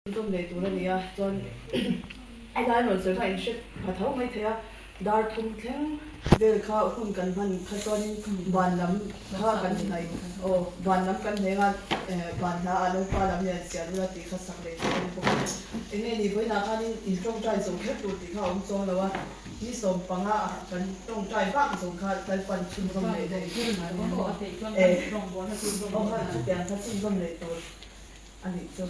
Chhunzawm leh tur a ni a, chuan helai rawn sawi kha inhre pha tho mai thei a, dar thum thleng vel kha hun kan hman kha chuanin van lam kha kan hnaih aw van lam kan hneng a van hla ah Lalpa lam hian sial ula tih kha sak leh tur a ni bawk a, eng nge ni vawiinah khanin in tawngtai zo kher tur tih kha a awm chuang lo a, ni 15 ah kan tawngtai vak zawng kha Lalpan chhunzawm leh daih e aw kha chutiang kha chhunzawm leh tur a nih chu.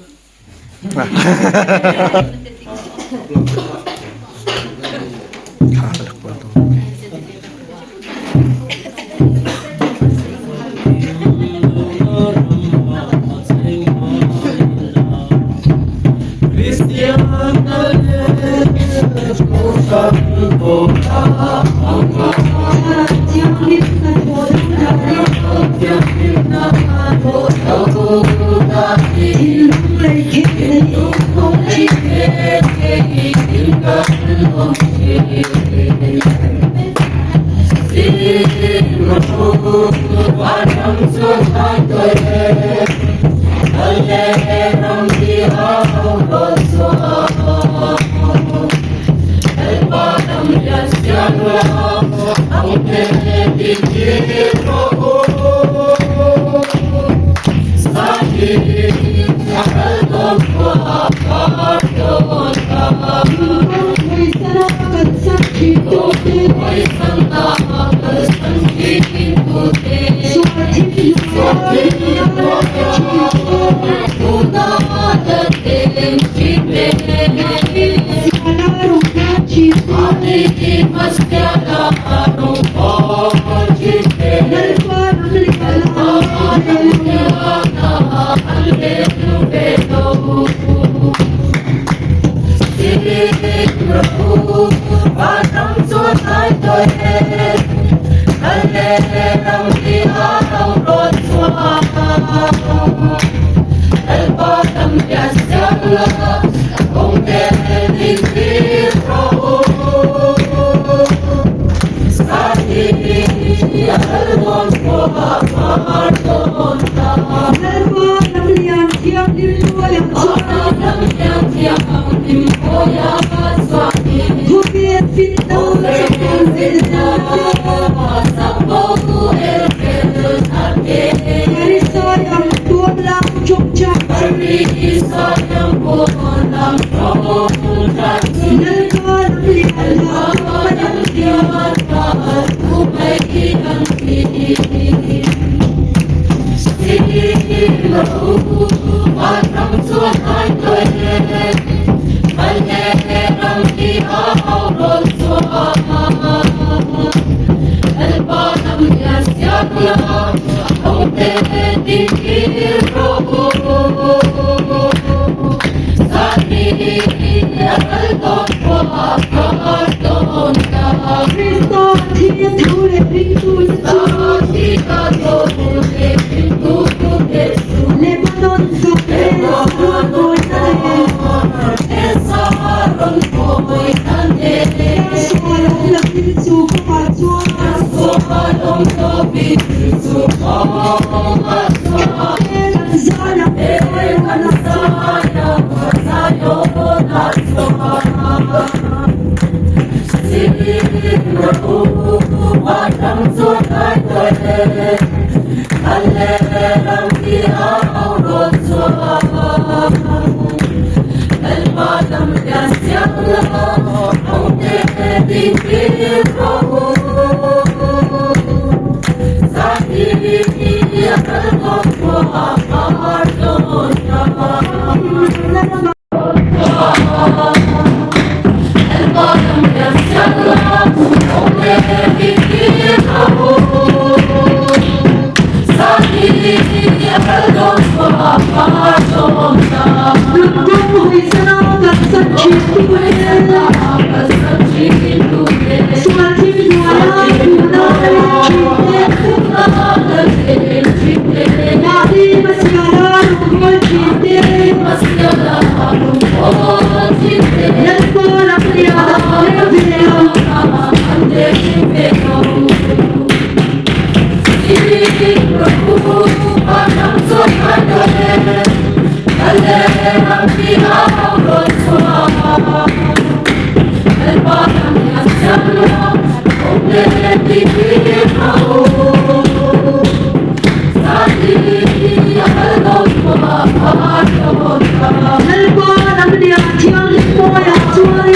Lalpa lamlian thianghlim mawiah chuan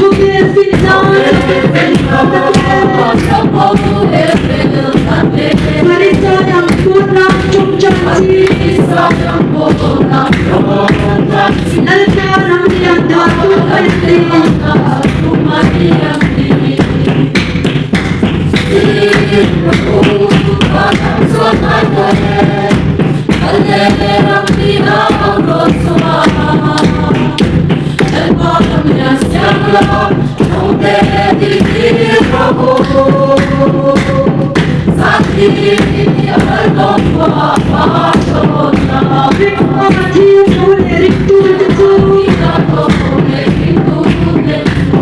Khawvel finna Pharisai ang pawnlam ṭawngṭai chi Lalpa lamlian dah tu mai a ni.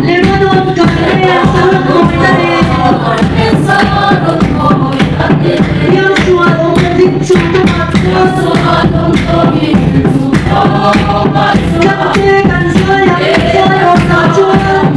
Lebanon Karmel Saron mawina leh Biangsual awm lovin chu tumah chuan Tlangte kan zai ang Zaiawnah chuan